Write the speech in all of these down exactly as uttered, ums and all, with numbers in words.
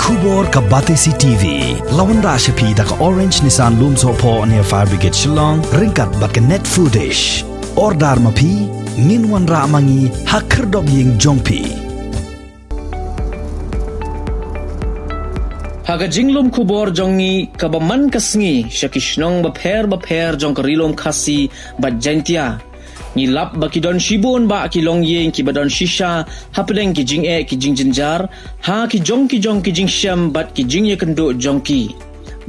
Khubor ka Batesi T V. La wanrah sha phi da ka Orange Nissan Lumsohphoh near Fire Brigade Shillong, ryngkat bad ka Net Foodish. Order ma phi, ngin wanrah ma ngi ha khyrdop ïing jong phi. Ha ka jinglum khubor jong ngi kaba man ka sngi sha ki shnong bapher bapher jong ka Ri Lum Khasi bad Jaintia. Ngi lap ba ki don shibun bah ki longïing kiba don shisha hapdeng ki jingeh ki jingjynjar ha ki jong ki jong ki jingshem bad ki jingïakynduh jong ki.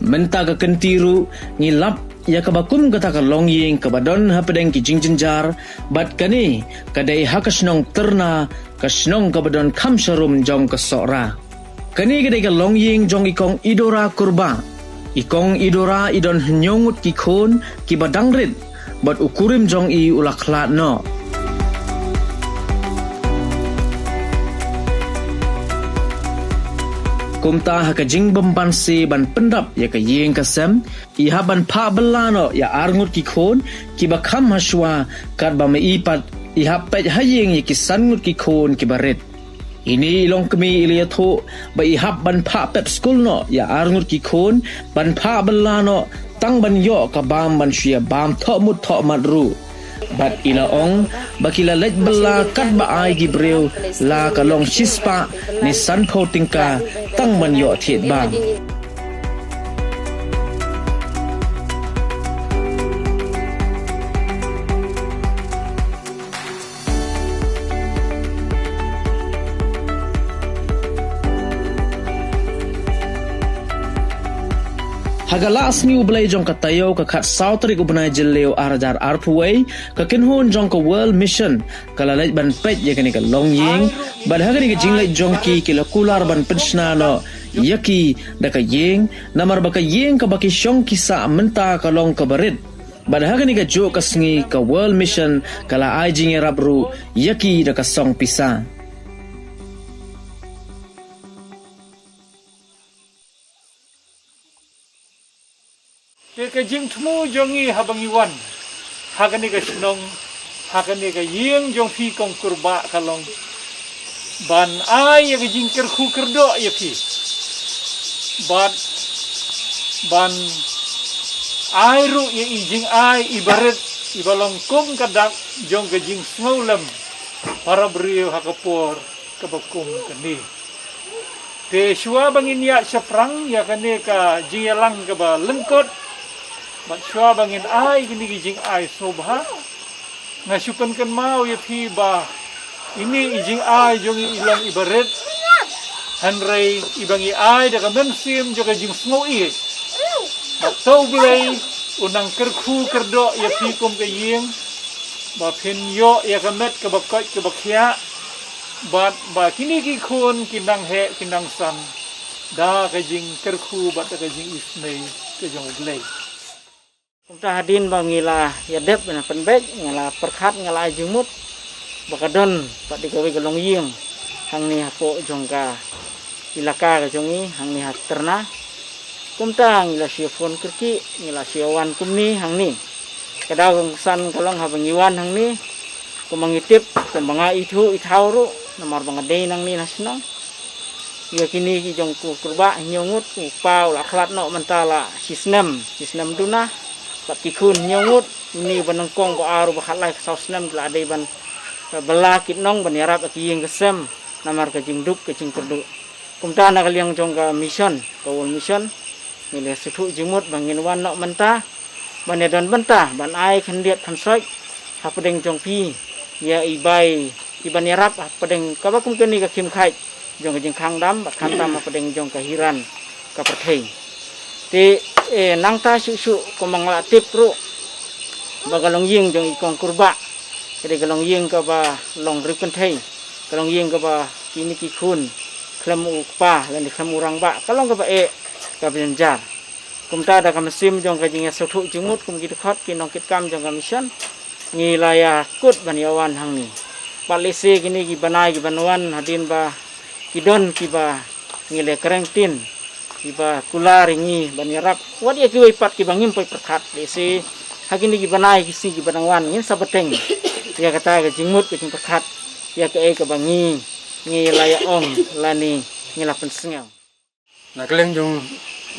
Mynta ka kynti ruh ngi lap ïa kaba kum kata ka longïing kaba don hapdeng ki jingjynjar bad kane ka dei ha ka shnong Tyrna, ka shnong kaba don kham sharum jong ka Sohra. Kane ka dei ka longïing jong i Kong Idora Kurbah. I Kong Idora i don hynñiew ngut ki khun kiba dang rit bad u kurim jong i u la khlad noh. Kumta ha ka jingbymbanse ban pyndap ïa ka ïing ka sem, i hap ban phah bylla noh ïa ar ngut ki khun kiba kham hashwa, katba ma i pat i hap peit ha ïing ïa ki san ngut ki khun kiba rit. Ine i longkmie i la ïathuh ba i hap ban phah pep skul noh ïa ar ngut ki khun, ban phah bylla noh tang ban ïoh ka bam ban shu ïa bam thoh mut thoh mat ruh. Bad i la ong ba ki la leit bylla katba ai ki briew la ka long shispah ne sanphew tyngka tang ban ïoh thied bam. Ha ka Lah Sngi U Blei jong ka taïew ka khatsaw tarik u bnai Jylliew ar hajar arphew wei, ka kynhun jong ka World Mission ka la leit ban peit ïa kane ka longïing, bad ha kane ka jingleit jong ki ki la kular ban pynshna noh ïa ki da ka ïing, namar ba ka ïing kaba ki shong ki sah mynta ka long kaba rit. Bad ha kane kajuh ka sngi ka World Mission ka la ai jingïarap ruh ïa ki da ka song pisa. Te ka jingthmu jong ngi haba ngi wan ha kane ka shnong, ha kane ka ïing jong phi Kong Kurbah ka long ban ai ïa ka jingkyrkhu kyrdoh ïa phi, bad ban ai ruh ïa i jingai iba rit iba long kum ka dak jong ka jingsngewlem para briew ha ka por kaba kum kane. Te shuwa ba ngin ïaid shaphrang ïa kane ka jingïalang kaba lyngkot, bad shuwa ba ngin ai kine ki jingai sngewbha, nga shu pynkynmaw ïa phi ba ine i jingai jong ngi i long iba rit, hynrei iba ngi ai da ka mynsiem jong ka jingsngewieit. Bad to U Blei un nang kyrkhu kyrdoh ïa phi kum ka ïing, ba phin ïoh ïa ka met kaba koit kaba khiah, bad ba kine ki khun kin nang heh kin nang san da ka jingkyrkhu bad da ka jingisynei ka jong U Blei. Kumta hadien ba ngi la ïa dep ban pynbeit, ngi la pyrkhat, ngi la ai jingmut ba ka don pat dei kawei ka longïing hangne hapoh jong ka ilaka ka jong ngi hangne ha Tyrna. Kumta ngi la shu phone kyrkieh, ngi la shu wan kumne hangne. Ka daw kongsan ka long haba ngi wan hangne, kumba ngi tip, kumba nga ithuh ithaw ruh, namar ba nga dei nangne na shnong. Ïa kine ki jong u Kurbah hynñiew ngut, u kpa u la khlad noh mynta la shisnem, shisnem duna. Bad ki khun hynñiew ngut, une ba nyngkong, ba ar, ba khatlai, ka saw snem, ki la dei ban, eh, bylla kit nong ban ïarap ïa ki ïing ki sem namar ka jingduk ka jingkyrduh. Kumta na ka liang jong ka mission, ka World Mission, ngi la sngewthuh jingmut ba ngin wan noh mynta ban ïa don bynta ban ai khyndiat khynsoit hapdeng jong phi ïa i bai, i ban ïarap hapdeng kaba kum kane ka khim khaid jong ka jingkhang dam, bad khamtam hapdeng jong ka hiran ka pyrthei. Te, eh, nangta shuh shuh kumba nga la tip ruh ba ka longïing jong i Kong Kurbah ka dei ka longïing kaba long riewkynthei, ka longïing kaba kine ki khun khlem u kpa lane khlem u rangbah ka long kaba eh, kaba jynjar. Kumta da ka mynsiem jong ka jingïasngewthuh jingmut kum ki dkhot ki nongkitkam jong ka mission, ngi la ïakut ban ïa wan hangne. Bad lehse kine ki bnai ki ban wan hadien ba ki don kiba ngi la kren ktien, kiba kular ïa ngi ban ïarap, wat ïa kiwei pat kiba ngim poi pyrkhat, lehse ha kine ki bnai ki sngi kiba dang wan ngin sa bteng ïa kata ka jingmut ka jingpyrkhat ïa kaei kaba ngi, ngi la ïa ong lane ngi la pynsngew. Na ka liang jong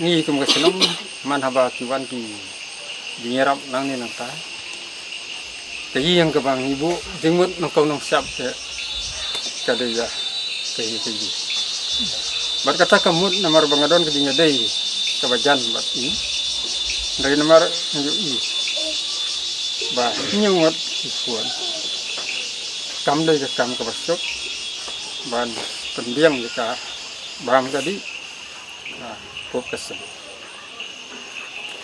ngi kum ka shnong, man haba ki wan ki jingïarap nangne nangta, ka ïing kaba ngi buh jingmut nongkong nongsap te ka dei ïa ka ïing ka ïing. Bad kata ka mut namar ba nga don ka jingïadei kaba jan bad i. Hynrei namar nga ïohi ba hynñiew ngut ki khun, kam dei ka kam kaba suk ban pynbiang ïa ka bam ka dih, ah, kup ka seng.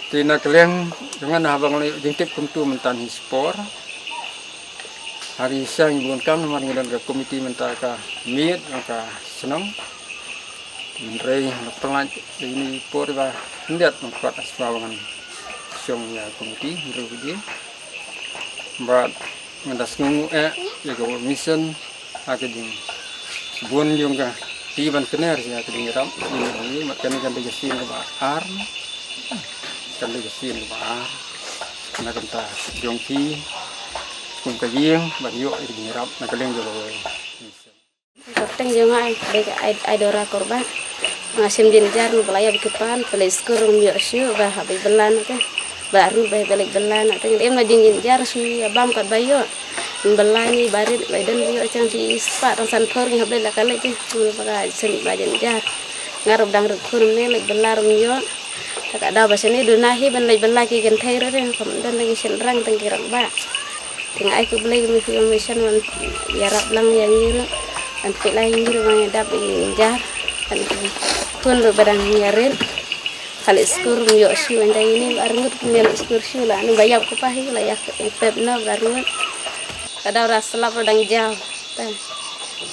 Te na ka liang jong nga, haba nga la ïoh jingtip kumtu mynta hi shipor, ha ka jingshisha ngi bun kam namar ngi don ka komiti mynta ka miet jong ka shnong. Hynrei nga pynlait ïa ine i por ba khyndiat nongkot, ha shuwa ba ngan shong ïa ka komiti, hynriew baje. Bad nga da sngewnguh eh ïa ka World Mission ha ka jingbun jong ka, te ban kner ïa ka jingïarap ïa ngi. Bad kane kan dei ka sien kaba ar, kan dei ka sien kaba ar na ka bynta jong phi kum ka ïing ban ïoh ïa ka jingïarap na ka liang jong ka World Mission. Ka kyrteng jong nga dei ka Ai, Aidora Kurbah. Nga shim jynjar na ba la ïap ki pan, ba leit skul ruh ym ïoh shuh, ba hap leit bylla na te. Ba ruh ba hap leit bylla na te. Ngi im na jingjynjar shu ïa bam kat ba ïoh. Bylla ngi barit ba don ba ïoh chang shi spah tang san phew ngi hap leit la ka leit te. Ba ka shem ba jynjar. Nga ruh dang rit khun ne leit bylla ruh ym ïoh. Ta ka daw ba shane duna hi ban leit bylla ki kynthei ruh re, kam don dang ki shynrang dang ki rangbah. Te nga ai khublei ïa ka World Mission ban ïarap lang ïa ngi ruh. Ban peit lang ïa ngi ruh ban ïadap ïa ki jynjar. Ban ki khun ruh ba dang ïarit. Ka leit skul ym ïoh shuh, ynda ine ba arngut ym ïa leit skul shuh la, ne ba ïap ka pa hi la ïa pep na ba arngut. Ka daw ra slap ruh dang jaw. Te.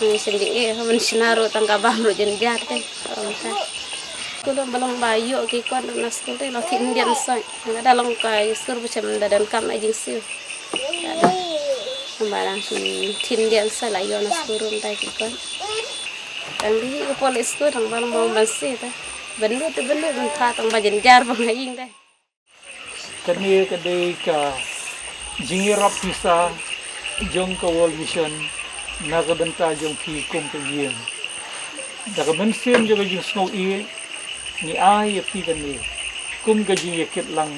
Ngi shen jingeh, ban shna ruh tang ka bam ruh jynjar te. Ong te. Skul ruh ba long ba ïoh ki kwah ruh na skul te, long thied khyndiat shuh. Nga da long ka skul ba shem da donkam ai jingsiew. Ba dang shi thied khyndiat shuh la ïoh na skul ruh mynta ki kwah. Tang dei ka por leit skul tang ba long ba ban sie te. Ban lut te ban lut ban pha tang ba jynjar ba nga ïing te. Kane ka dei ka jingïarap pisa jong ka World Mission na ka bynta jong phi kum ka ïing. Da ka mynsiem jong ka jingsngewsih ngi ai ïa phi kane kum ka jingïakit lang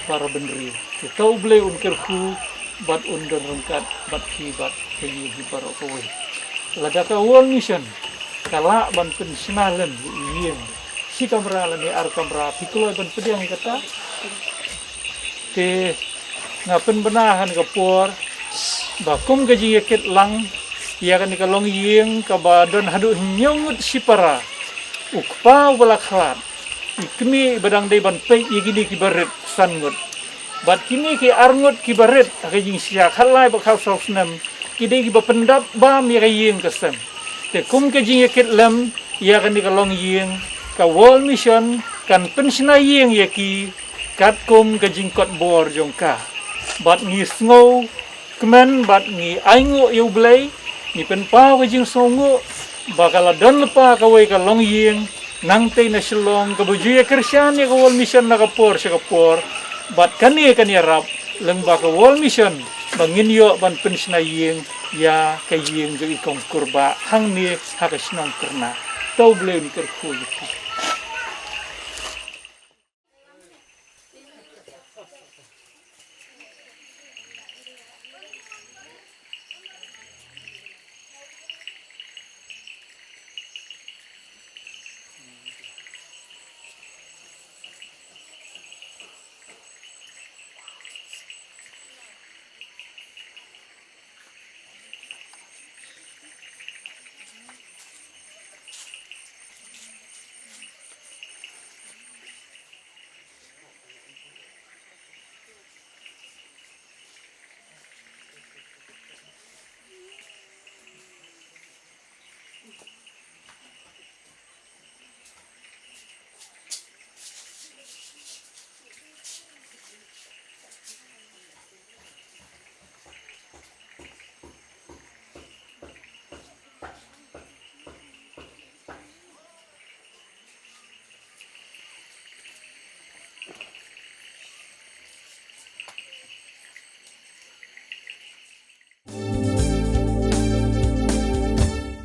para bynriew. Te to U Blei un kyrkhu bad un don ryngkat bad phi bad ka ïing hi baroh kawei. Lada ka World Mission ka lah ban pynshna lem ïa i ïing shi kamra lane ar kamra, phi kloi ban pdiang ïa kata? Te nga pynbna ha kane ka por ba kum ka jingïakit lang ïa kane ka longïing kaba don haduh hynñiew ngut shipara, u kpa uba la khlad, i kmie iba dang dei ban peit ïa kine kiba rit san ngut, bad kine ki ar ngut kiba rit ha ka jingshisha khatlai bad khatsaw snem, ki dei kiba pyndap bam ïa ka ïing ka sem. Te kum ka jingïakit lem ïa kane ka longïing, ka World Mission kan pynshna ïing ïa ki katkum ka jingkotbor jong ka. Bad ngi sngewkmen bad ngi ainguh ïa U Blei, ngi pynpaw ka jingsngewnguh ba ka la don lypa kawei ka longïing nangtei na Shillong kaba ju ïakyrshan ïa ka World Mission na ka por sha ka por. Bad kane kan ïarap lyngba ka World Mission ba ngin ïoh ban pynshna ïing ïa ka ïing jong i Kong Kurbah hangne ha ka shnong Kyrna. To U Blei un kyrkhu ïa phi.